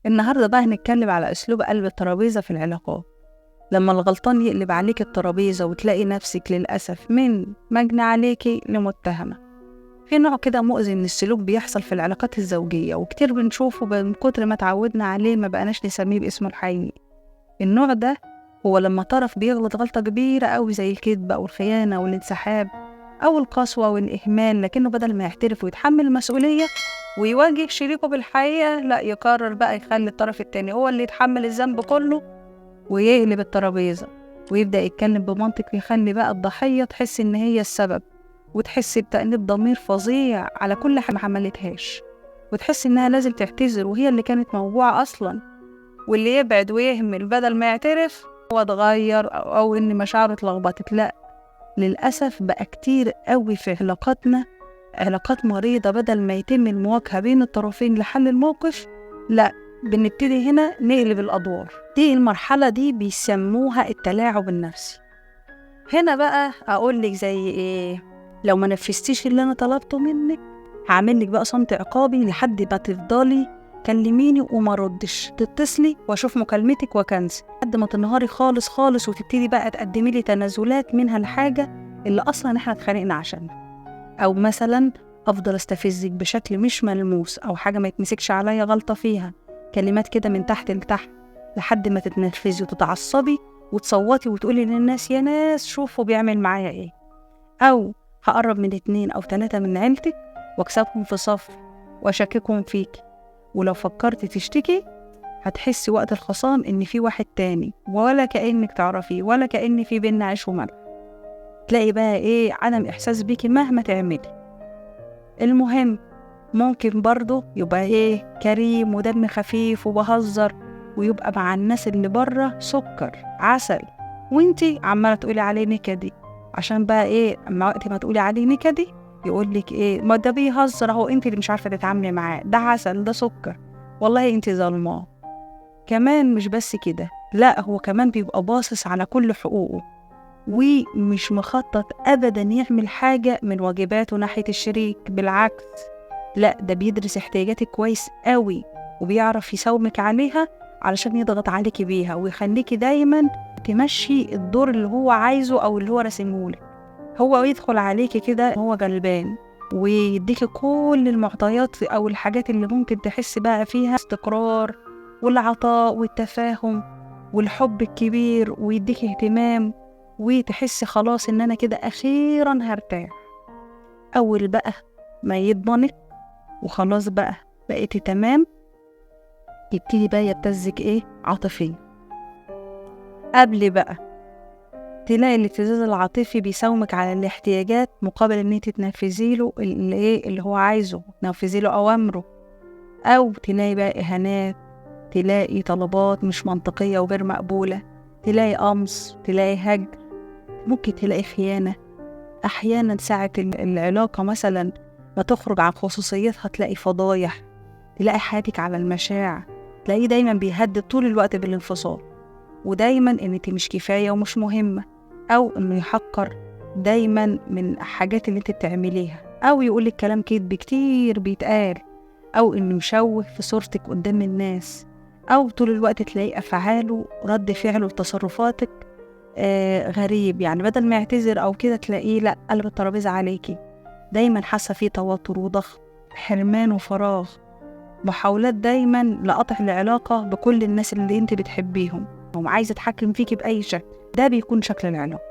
النهاردة بقى هنتكلم على أسلوب قلب الترابيزة في العلاقات. لما الغلطان يقلب عليك الترابيزة وتلاقي نفسك للأسف من مجني عليكي لمتهمة. في نوع كده مؤذي من السلوك بيحصل في العلاقات الزوجية، وكتير بنشوفه من كتر ما تعودنا عليه ما بقناش نسميه باسمه الحقيقي. النوع ده هو لما طرف بيغلط غلطة كبيرة أوي زي الكذب أو الخيانة والانسحاب أو القسوة والإهمال، لكنه بدل ما يعترف ويتحمل المسؤولية ويواجه شريكه بالحقيقة، لا يقرر بقى يخلي الطرف التاني هو اللي يتحمل الذنب كله ويقلب الترابيزة ويبدأ يتكلم بمنطق يخلي بقى الضحية تحس إن هي السبب، وتحس بتأنيب ضمير فظيع على كل حاجة ما عملتهاش، وتحس إنها لازم تعتذر وهي اللي كانت موجوعة أصلا. واللي يبعد ويهمل بدل ما يعترف هو اتغير أو إن مشاعره اتلخبطت. لا، للأسف بقى كتير قوي في علاقاتنا علاقات مريضة، بدل ما يتم المواجهة بين الطرفين لحل الموقف، لا بنبتدي هنا نقلب الأدوار. دي المرحلة دي بيسموها التلاعب النفسي. هنا بقى أقولك زي إيه، لو ما نفذتيش اللي أنا طلبته منك هعمل لك بقى صمت عقابي لحد ما تفضلي كلميني وما ردش، تتصلي واشوف مكالمتك وكنسل لحد ما تنهاري خالص خالص، وتبتدي بقى تقدمي لي تنازلات منها الحاجة اللي أصلا احنا اتخانقنا عشانها. أو مثلا أفضل استفزك بشكل مش ملموس أو حاجة ما يتمسكش عليا غلطة فيها، كلمات كده من تحت لتحت لحد ما تتنرفزي وتتعصبي وتصوتي وتقولي للناس يا ناس شوفوا بيعمل معايا إيه. أو هقرب من 2 أو 3 من عيلتك واكسبهم في صف واشككهم فيك، ولو فكرت تشتكي هتحسي وقت الخصام إن في واحد تاني ولا كأنك تعرفيه ولا كأن في بينا عيش وملح. تلاقي بقى إيه، عدم إحساس بيكي مهما تعملي. المهم ممكن برضو يبقى إيه، كريم ودم خفيف وبهزر، ويبقى مع الناس اللي بره سكر عسل، وانتي عمالة تقولي عليه نكدي. عشان بقى إيه، أما وقت ما تقولي عليه نكدي يقولك إيه، ما ده بيهزر أهو، انتي اللي مش عارفة تتعاملي معاه، ده عسل ده سكر، والله انتي ظلماه. كمان مش بس كده، لا هو كمان بيبقى باصص على كل حقوقه ومش مخطط أبدا يعمل حاجة من واجباته ناحية الشريك، بالعكس لا ده بيدرس احتياجاتك كويس قوي وبيعرف يساومك عليها علشان يضغط عليكي بيها ويخليكي دايما تمشي الدور اللي هو عايزه أو اللي هو راسمهولك. هو يدخل عليكي كده هو غلبان ويديكي كل المعطيات أو الحاجات اللي ممكن تحس بقى فيها استقرار والعطاء والتفاهم والحب الكبير، ويديكي اهتمام وتحسي خلاص إن أنا كده أخيرا هرتاح. أول بقى ما يضمنك وخلاص بقى بقيتي تمام، يبتدي بقى يبتزك إيه، عاطفيا. قبل بقى تلاقي الابتزاز العاطفي بيساومك على الاحتياجات مقابل ان انت تنفذي له اللي هو عايزه، تنفذي له اوامره. او تلاقي بقى اهانات، تلاقي طلبات مش منطقيه وغير مقبوله، تلاقي قمص، تلاقي هجر، ممكن تلاقي خيانه. احيانا ساعه العلاقه مثلا ما تخرج عن خصوصيتها تلاقي فضايح، تلاقي حياتك على المشاع، تلاقيه دايما بيهدد طول الوقت بالانفصال، ودايما ان انت مش كفايه ومش مهمه، او انه يحقر دايما من الحاجات اللي انت بتعمليها، او يقولك كلام كذب كتير بيتقال، او انه يشوه في صورتك قدام الناس، او طول الوقت تلاقي افعاله رد فعله وتصرفاتك غريب. يعني بدل ما يعتذر او كده تلاقيه لا قلب الترابيزه عليكي، دايما حاسه فيه توتر وضغط، حرمان وفراغ، محاولات دايما لقطع العلاقه بكل الناس اللي انت بتحبيهم، وعايزه اتحكم فيكي باي شكل. ده بيكون شكل العلاقه،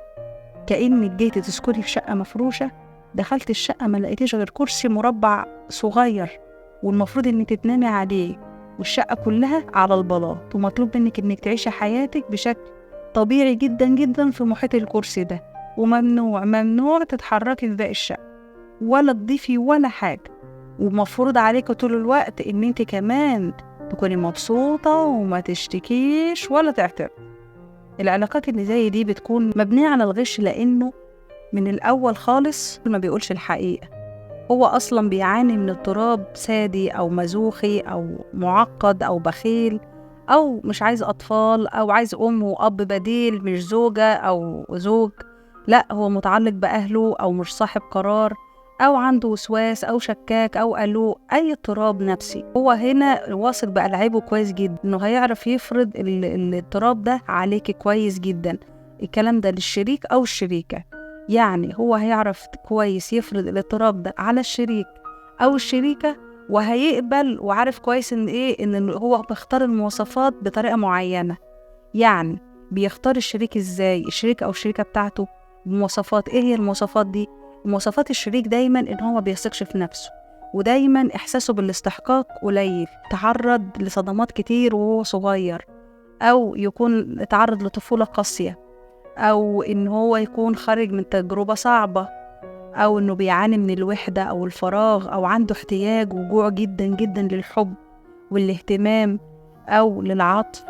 كانك جيتي تسكني في شقه مفروشه، دخلت الشقه ما لقيتيش غير كرسي مربع صغير والمفروض انك تتنامي عليه، والشقه كلها على البلاط، ومطلوب منك انك تعيشي حياتك بشكل طبيعي جدا جدا في محيط الكرسي ده، وممنوع ممنوع تتحركي في باقي الشقه ولا تضيفي ولا حاجه، ومفروض عليك طول الوقت ان انت كمان تكوني مبسوطة وما تشتكيش ولا تعترض. العلاقات اللي زي دي بتكون مبنية على الغش، لأنه من الأول خالص ما بيقولش الحقيقة، هو أصلا بيعاني من اضطراب سادي أو مزوخي أو معقد أو بخيل، أو مش عايز أطفال، أو عايز أم وأب بديل مش زوجة أو زوج، لا هو متعلق بأهله أو مش صاحب قرار، أو عنده وسواس أو شكاك أو قلق، أي اضطراب نفسي. هو هنا واثق بألعابه كويس جدا إنه هيعرف يفرض الاضطراب ده عليك كويس جدا. الكلام ده للشريك أو الشريكة، يعني هو هيعرف كويس يفرض الاضطراب ده على الشريك أو الشريكة، وهيقبل وعارف كويس إن إيه، إن هو بيختار المواصفات بطريقة معينة. يعني بيختار الشريك إزاي، الشريك أو الشريكة بتاعته بمواصفات. إيه هي المواصفات دي؟ مواصفات الشريك دايما إن هو ما بيثقش في نفسه، ودايما إحساسه بالاستحقاق قليل، تعرض لصدمات كتير وهو صغير، أو يكون تعرض لطفولة قاسية، أو إن هو يكون خارج من تجربة صعبة، أو إنه بيعاني من الوحدة أو الفراغ، أو عنده احتياج وجوع جدا جدا للحب والاهتمام أو للعطف.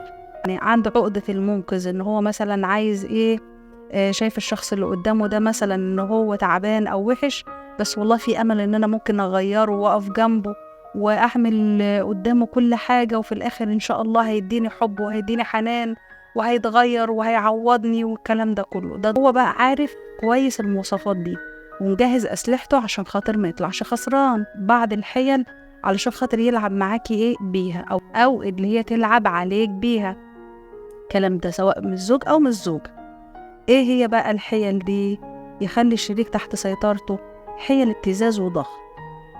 يعني عنده عقدة المنقذ، إن هو مثلا عايز إيه، شايف الشخص اللي قدامه ده مثلا إن هو تعبان أو وحش، بس والله في أمل إن أنا ممكن أغيره وأقف جنبه وأعمل قدامه كل حاجة، وفي الآخر إن شاء الله هيديني حب وهيديني حنان وهيتغير وهيعوضني والكلام ده كله. ده هو بقى عارف كويس المواصفات دي ومجهز أسلحته عشان خاطر ما يطلعش خسران. بعض الحيل علشان خاطر يلعب معاكي إيه بيها، أو اللي هي تلعب عليك بيها. الكلام ده سواء من الزوج أو من الزوجة. إيه هي بقى الحيل دي؟ يخلي الشريك تحت سيطرته، حيل ابتزاز وضغط.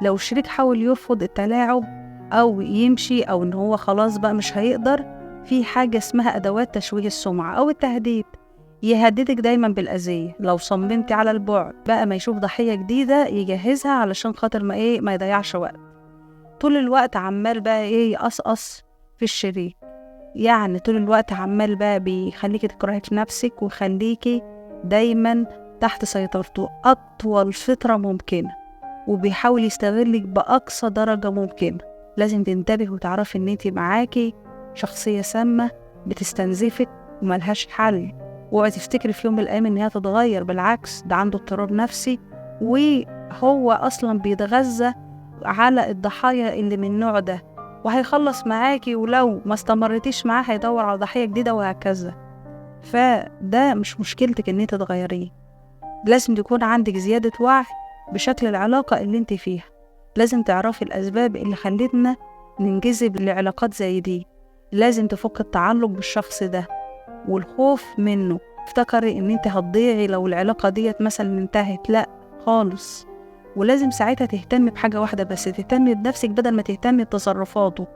لو الشريك حاول يرفض التلاعب أو يمشي أو إن هو خلاص بقى مش هيقدر، في حاجة اسمها أدوات تشويه السمعة أو التهديد. يهددك دايما بالأذية لو صممتي على البعد، بقى ما يشوف ضحية جديدة يجهزها علشان خاطر ما إيه، ما يضيعش وقت. طول الوقت عمال بقى إيه، يقصقص في الشريك. يعني طول الوقت عمال بقى بيخليكي تكرهي في نفسك ويخليكي دايما تحت سيطرته أطول فترة ممكنة، وبيحاول يستغلك بأقصى درجة ممكنة. لازم تنتبه وتعرفي إن انتي معاكي شخصية سامة بتستنزفك وملهاش حل. واوعي تفتكري في يوم من الأيام إن هي تتغير، بالعكس ده عنده اضطراب نفسي، وهو أصلا بيتغذى على الضحايا اللي من النوع ده، وهيخلص معاكي، ولو ما استمرتيش معاه هيدور على ضحية جديدة وهكذا. فده مش مشكلتك إن انت تغيريه، لازم تكون عندك زيادة وعي بشكل العلاقة اللي انت فيها. لازم تعرفي الأسباب اللي خلتنا ننجذب لعلاقات زي دي. لازم تفك التعلق بالشخص ده والخوف منه. افتكري ان انت هتضيعي لو العلاقة ديت مثلا انتهت، لا خالص. ولازم ساعتها تهتمي بحاجة واحدة بس، تهتمي بنفسك بدل ما تهتمي بتصرفاته،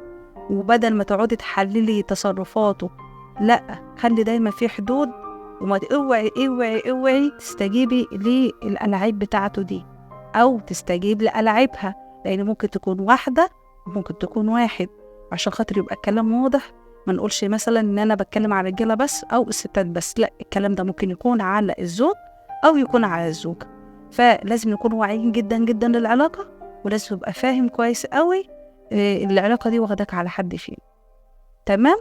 وبدل ما تقعدي تحللي تصرفاته. لا، خلي دايما في حدود، وما اوعي اوعي اوعي تستجيبي للألعاب بتاعته دي أو تستجيب لألعابها، لأن ممكن تكون واحدة وممكن تكون واحد. عشان خاطر يبقى الكلام واضح، ما نقولش مثلا إن أنا بتكلم على الرجالة بس أو الستات بس، لا، الكلام ده ممكن يكون على الزوج أو يكون على الزوجة. فلازم نكون واعيين جدا جدا للعلاقة، ولازم تبقى فاهم كويس قوي العلاقة دي واخداك على حد فين. تمام؟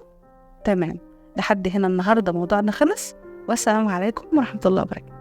تمام. لحد هنا النهاردة موضوعنا خلص، والسلام عليكم ورحمة الله وبركاته.